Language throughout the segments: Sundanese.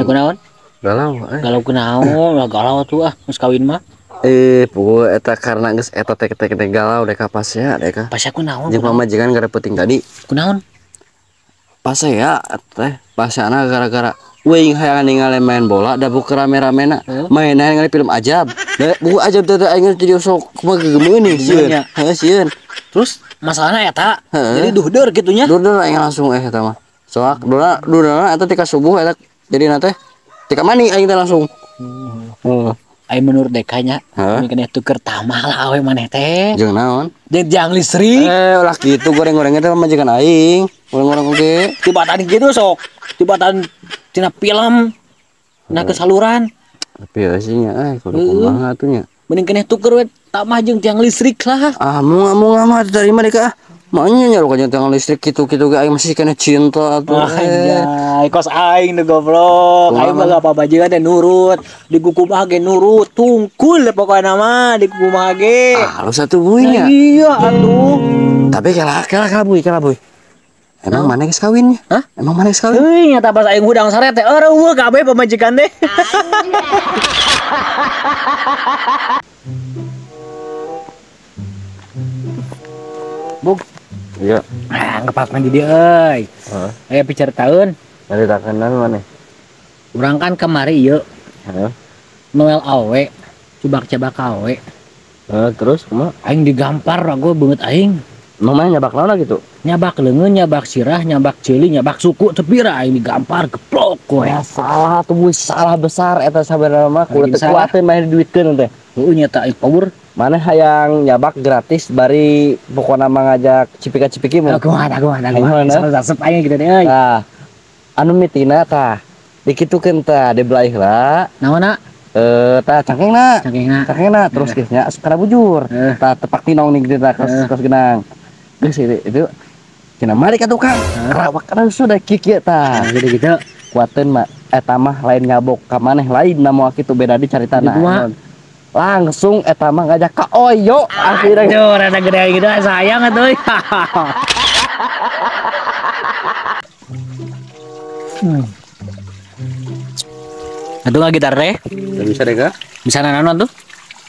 Kunaon? Galau eh. Galau kunaon? Lah galau atuh ah geus kawin mah. Puguh eta karena geus eta teh teh galau dek pasea dek. Pasea kunaon? Jeung pamajikan gara peuting tadi. Kunaon? Pasea teh paseana gara-gara uing hayang ningali main bola da buku rame-ramena. Main ningali film ajab. Da buku ajab teh aing jadi sok kumaha gegemeun sieun. Heeh sieun. Terus masalahna eta jadi duhder kitu nya. Duhder aing langsung eta mah. Soak durna eta tika subuh eta jadi na teh tika mani aing teh langsung. Aing menurut dekanya mungkin tuker tamah lah awe maneh teh. Jeung naon? Jeung tiang listrik. Ulah kitu goreng-gorengnya teh pamajikan aing. Goreng-goreng oge. Tibatan kitu sok. Tibatan tina film. Na ke saluran. Tapi ya sih nya kudu kumaha atuh nya. Mending keneh tuker we tamah jeung tiang listrik lah. Ah, moal mah terima deh ka. Makanya nyaru ka jeung tiang listrik kitu-kitu ge aing masih keneh cinta atuh. Anjay, kos aing nu goblok. Aing mah gak apa-apa juga teh nurut. Dikukumaha ge nurut, tungkul pokokna mah dikukumaha ge. Ah, lu satu buy nya. Iya atuh. Tapi kela buy, kela buy. Emang mana geus kawinnya? Hah? Emang mana geus kawin? Heuy, nyata pas aing hudang sare teh eueuh kabeh pamajikan teh. Bug. Iya. Ah, ngepas mandi dia euy. Heeh. Aya picaritaeun. Nyaritakeun naon maneh? Urang kan kamari ieu. Heeh. Noel awe, cubak-cabak awe. Heeh, terus kumaha? Aing digampar rago beungeut aing. Emang mana nyabak naon gitu? Nyabak leungeun, nyabak sirah, nyabak ceuli, nyabak suku teu pira aing digampar geplok we. Ya salah tuh buy, salah besar eta sabenerna mah kudu teu kuateun maneh diduitkeun teh. Heueuh nya ta aing power. Maneh hayang nyabak gratis bari pokona mah ngajak cipika-cipiki mah. Kumaha kumaha. Resep aing gitu deh euy. Tah. Anu mitina tah. Dikitukeun tah dibelai heula. Naonna? Tah cangkengna. Cangkengna. Terus geus nya asup kana bujur. Tah tepak tinong nih gitu tah kos genang. Geus itu cenah mari ka tukang. Rawak kana sudah kieu tah. Gitu-gitu. Kuateun mah eta mah lain ngabok ka maneh lain na moal kitu beda di caritana. Langsung eta mah ngajak ka oyo akhirnya. Aduh, rada gede gitu sayang atuh. Atuh nggak gitar teh? Nggak bisa deh kak. Bisa nanon tuh?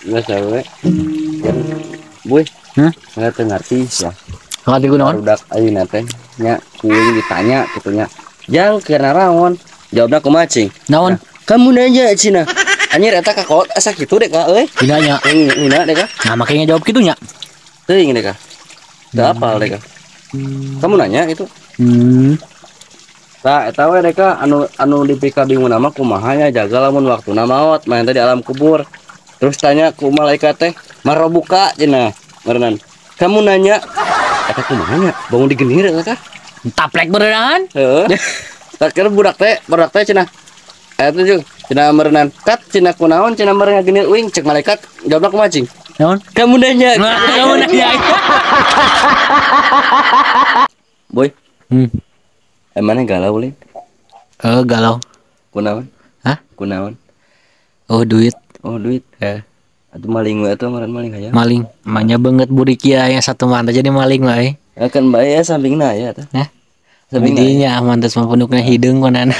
Nggak bisa we. Buy, nggak ngerti ya. Ngerti gue naon? Budak ayeuna teh nya kuing ditanya kitu nya. Jang keur naraon? Jawabna kumaha cing? Naon? Kamu nanya cina. Anjir eta ka kolot asa kitu deh ka euy. Hina nya. Hina deh ka. Nah, makanya jawab kitu nya. Teuing deh ka. Teu apal deh ka. Kamu nanya itu. Tah eta we deh ka anu dipika bingung mah kumaha nya jaga lamun waktuna maot main teh di alam kubur. Terus tanya ku malaikat teh, "Marobuka cenah." Meureunan. Kamu nanya eta kumaha nya? Bangun digenir eta ka. Taplek beureunan. Heeh. Tak kira budak teh cenah. Eta jeung cenah meureunan kat cenah kunaon cenah meureun ngagenir uing cek malaikat jawabna kumaha cing? Naon? Kamu nanya. Kamu nanya. Boy. Emangnya galau lin? Galau. Kunaon? Hah? Kunaon? Oh duit. Oh duit. Atuh maling we atuh meureun maling hayang. Maling. Manya banget burik ya yang satu manta jadi maling wae. Kan bae ya sampingna ya teh. Hah? Sampingna mantas mah pundukna hideung konana.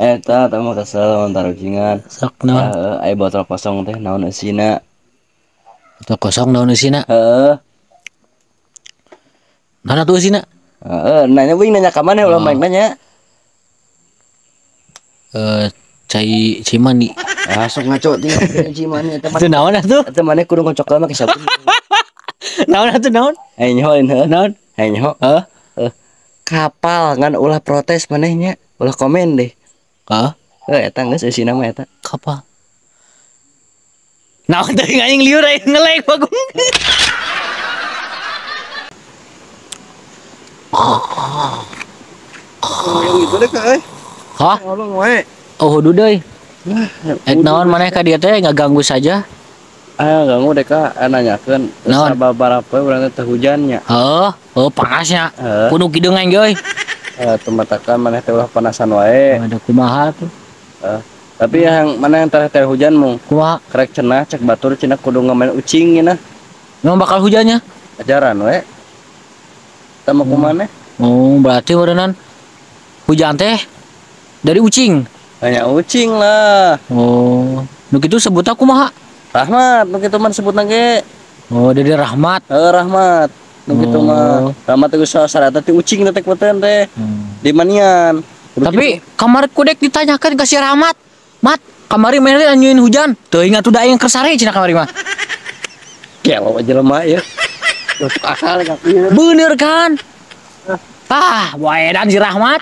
Eta tah mah kesel lamun tarucingan. Sok naon? Heeh, aya botol kosong teh naon eusina? Botol kosong naon eusina? Heeh. Naon atuh eusina? Heeh, nanya euy nanya ka maneh ulah main nanya. Cai cimandi. Ah, sok ngaco teh cimandi eta mah. Itu naon atuh? Eta maneh kudu ngocok mah ke sabun. Naon atuh naon? Eh nyaho heuh. Naon? Eh nyaho. Heeh. Kapal ngan ulah protes manehnya, ulah komen deh. Hah? Eta geus eusina mah eta. Kapal. Naon teh aing liur aing ngelek bagung. Ngomong gitu deh ka euy. Hah? Ngomong wae. Oh, hudu deui. Ek naon maneh ka dieu teh ngaganggu saja? Ah, ganggu deh ka nanyakeun sababaraha poe urang teh hujan nya. Heeh, oh panasnya. Kudu kideung aing euy. Tumatakan maneh teh ulah panasan wae. Ada kumaha tuh? Tapi yang mana yang teh hujan mung? Kumaha? Krek cenah cek batur cenah kudu ngamain ucing cenah. Memang bakal hujannya? Ajaran we. Tah mah kumaha? Oh, berarti meureunnan hujan teh Dari ucing. Hanya ucing lah. Oh, nu kitu sebutna kumaha? Rahmat, nu kitu mah sebutna ge. Oh, dari Rahmat. Heuh, Rahmat. Nu kitu mah. Rahmat teh geus sarata ti ucing teh beuteun teh. Di manian. Tapi kamari kudek ditanyakan ka si Rahmat. Mat, kamari mana anyuin hujan? Teuing atuh da aing kersare cenah kamari mah. Gelo jelema ya. Masuk akal ka ieu. Bener kan? Ah, waedan si Rahmat.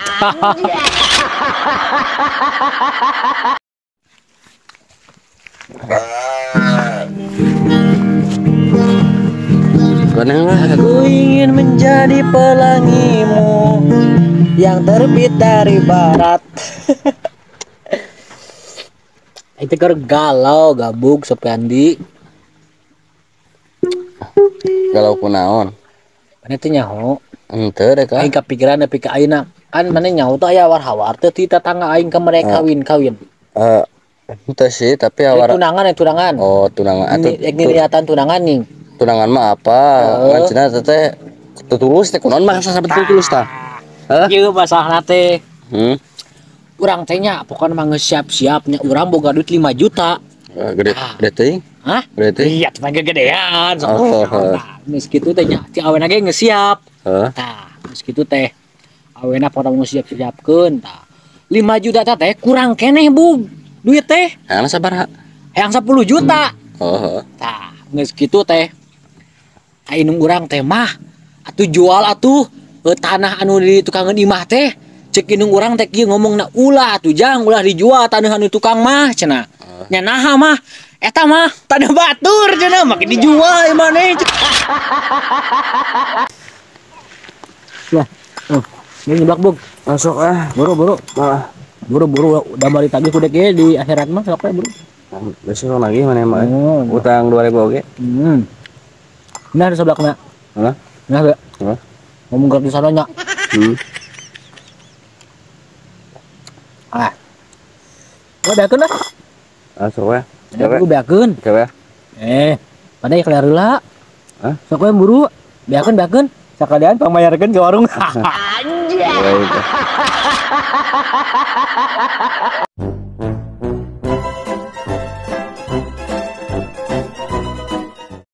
Aku ingin menjadi pelangimu yang terbit dari barat. Itu keur galau gabug Sopiandi. Galau kunaon? Mana teh nyaho? Henteu deh ka. Aing kapikiran nepi ka ayeuna. Kan mana nyaho teh aya war-hawar teh ti tetangga aing ka mereka kawin-kawin. Henteu sih, tapi awar tunangan ya tunangan. Oh, tunangan atuh. Niatan tunangan nih. Tunangan mah apa? Ngan cenah teh tulus teh kunaon mah sampe tulus tah. Hah? Ieu masalahna teh. Urang teh nya pokona mah geus siap-siap nya urang boga duit 5 juta. Gede gede teuing. Hah? Gede teuing. Iya, cuma gegedean. Sok. Nah, geus kitu teh nya ti awena ge geus siap. Tah, geus kitu teh. Awena pokona geus siap-siapkeun tah. 5 juta teh kurang keneh, Bug. Duit teh. Hayang sabaraha? Hayang 10 juta. Heeh. Tah, geus kitu teh. Ayeuna urang teh mah atuh jual atuh tanah anu di tukangeun imah teh. Cek indung urang teh kieu ngomongna ulah atuh jang ulah dijual tanah anu tukang mah cenah. Nya naha mah eta mah tanah batur cenah make dijual imah nih. Lah, oh, ini nyeblak Bug. Masuk ah, buru-buru. Ah. Buru-buru udah balik lagi kudek ge di akhirat mah sok we buru. Besok lagi mana mah. Utang 2000 oge. Nah, di seblakna. Hah? Nah, be. Hah? Ngomong gratisan nya. Ah. Gua beakeun lah. Ah, sok we. Aku beakeun. Oke we. Pada ya kelar heula. Hah? Sok we buru. Beakeun beakeun. Sakalian pangmayarkeun ke warung. Anjay.